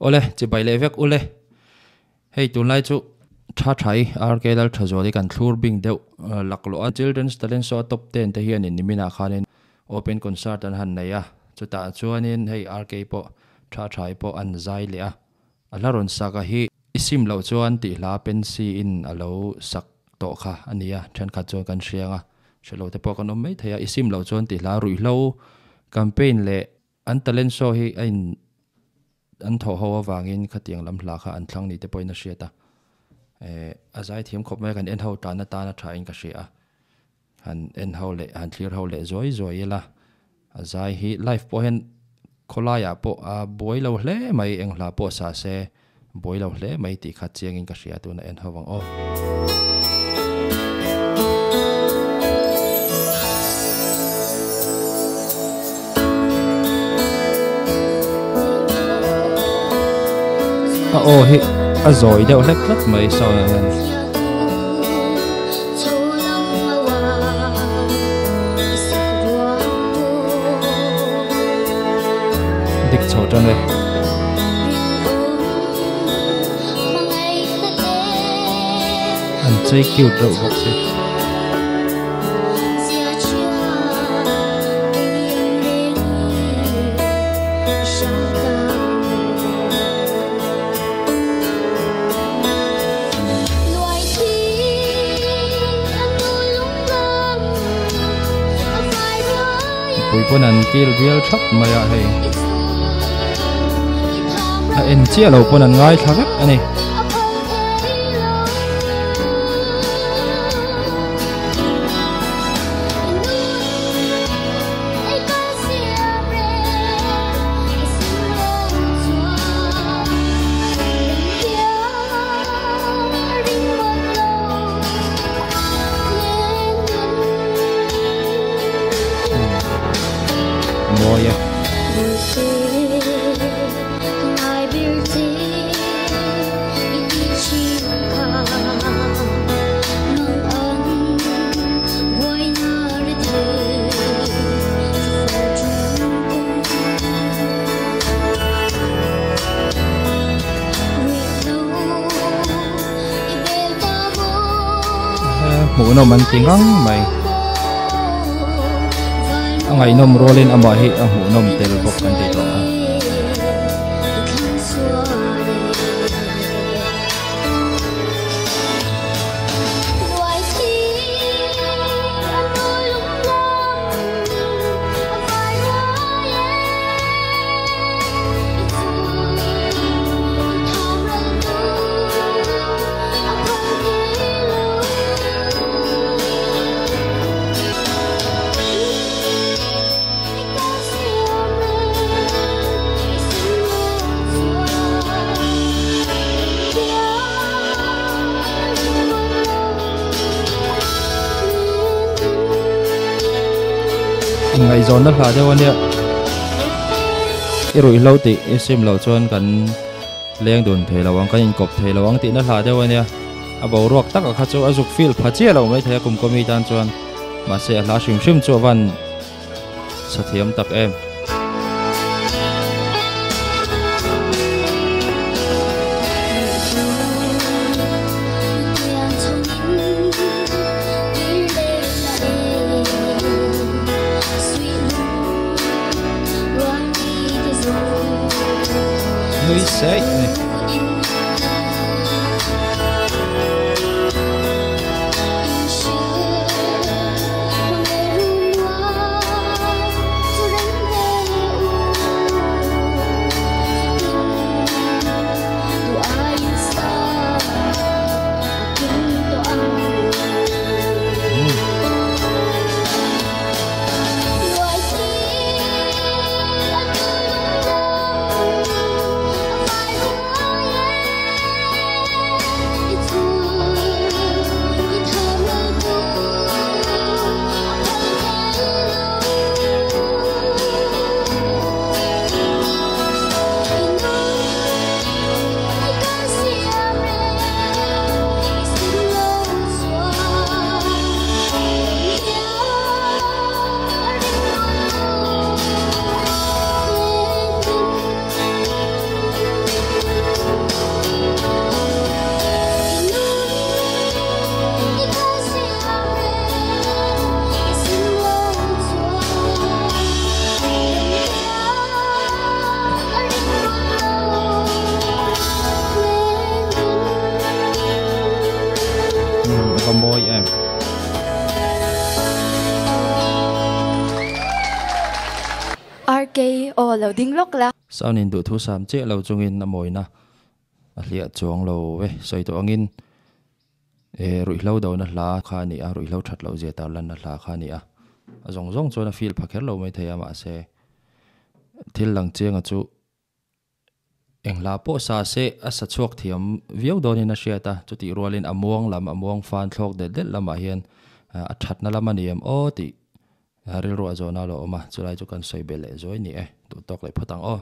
Awle, chibai leh vek ule. Hei tunlai chu tha thai RK Lalthazuali kan thlur bing deuh laklawh a. Children's Talent Show a top ten te hianin niminah khanin open concert an han nei a, chutah chuanin hei RK pawh tha thai pawh an zai leh a. A hla rawn sak a hi i sim loh chuan tih hla pensi in a lo sak tawh kha a ni a, thenkhat chuan kan hriang a, hre lo te pawh kan awm mai thei a, i sim loh chuan tih hla ruihhlo campaign leh an talent show hi a in an thawh ho avangin khatiang lam hla kha an thlang ni te pawhin a hriat a, eh a zaithiam khawp mai a, kan en ho tan atan a tha in ka hria a, han en ho leh han thlir ho leh zuai zuai ila, a zai hi live pawh hian khawlaiah pawh a buai lo hle mai, eng hla pawh sa se buai lo hle mai tih kha chiangin ka hria tuna en ho ang aw. A aw hi a zawi deuh hlek tlat mai sound ah hian. Dik chho tan e. An chei cute reuh bawk si. Mipui pawn an kil bial thap mai a hei a en chiah lo pawn an ngaithla vek a ni. Mawi e. Hmuhnawm an ti ngang mai. A ngaihnawm rualin amah hi a hmuhnawm tel bawk an ti tawh a. Inngaihzawnna hla deuh a nia. I ruihhlo tih i sim loh chuan kan leng dun thei lo ang, kan inkawp thei lo ang tihna hla deuh a nia. A boruak taka kha chu a zuk feel pha chiah lo maithei a kum kawmi tan chuan. Mahse a hla hrim hrim chu a van sa thiam tak em. Nui seih a ni. Aw lo ding lawk la. Sound in duhthu sam chiah lo chungin a mawina a hliah chuang lo ve. Sawi tawh angin e ruihhlo dona hla kha a ni a, ruihhlo that loh zia tarlanna hla kha a ni a. A zawng zawng chuan a feel pha kher lo maithei a mahse thil lang chianga chu Eng hla pawh sa se a sa chhuak thiam viau dawnin a hriat a, chutih rualin a muang lam, a muang fan thlawk delh delh lamah hian a thatna lam a ni em aw tih rilru a zawhna a lo awm a, chulai chu kan sawi belh leh zuai ni e, duh tawk leh phawt ang aw.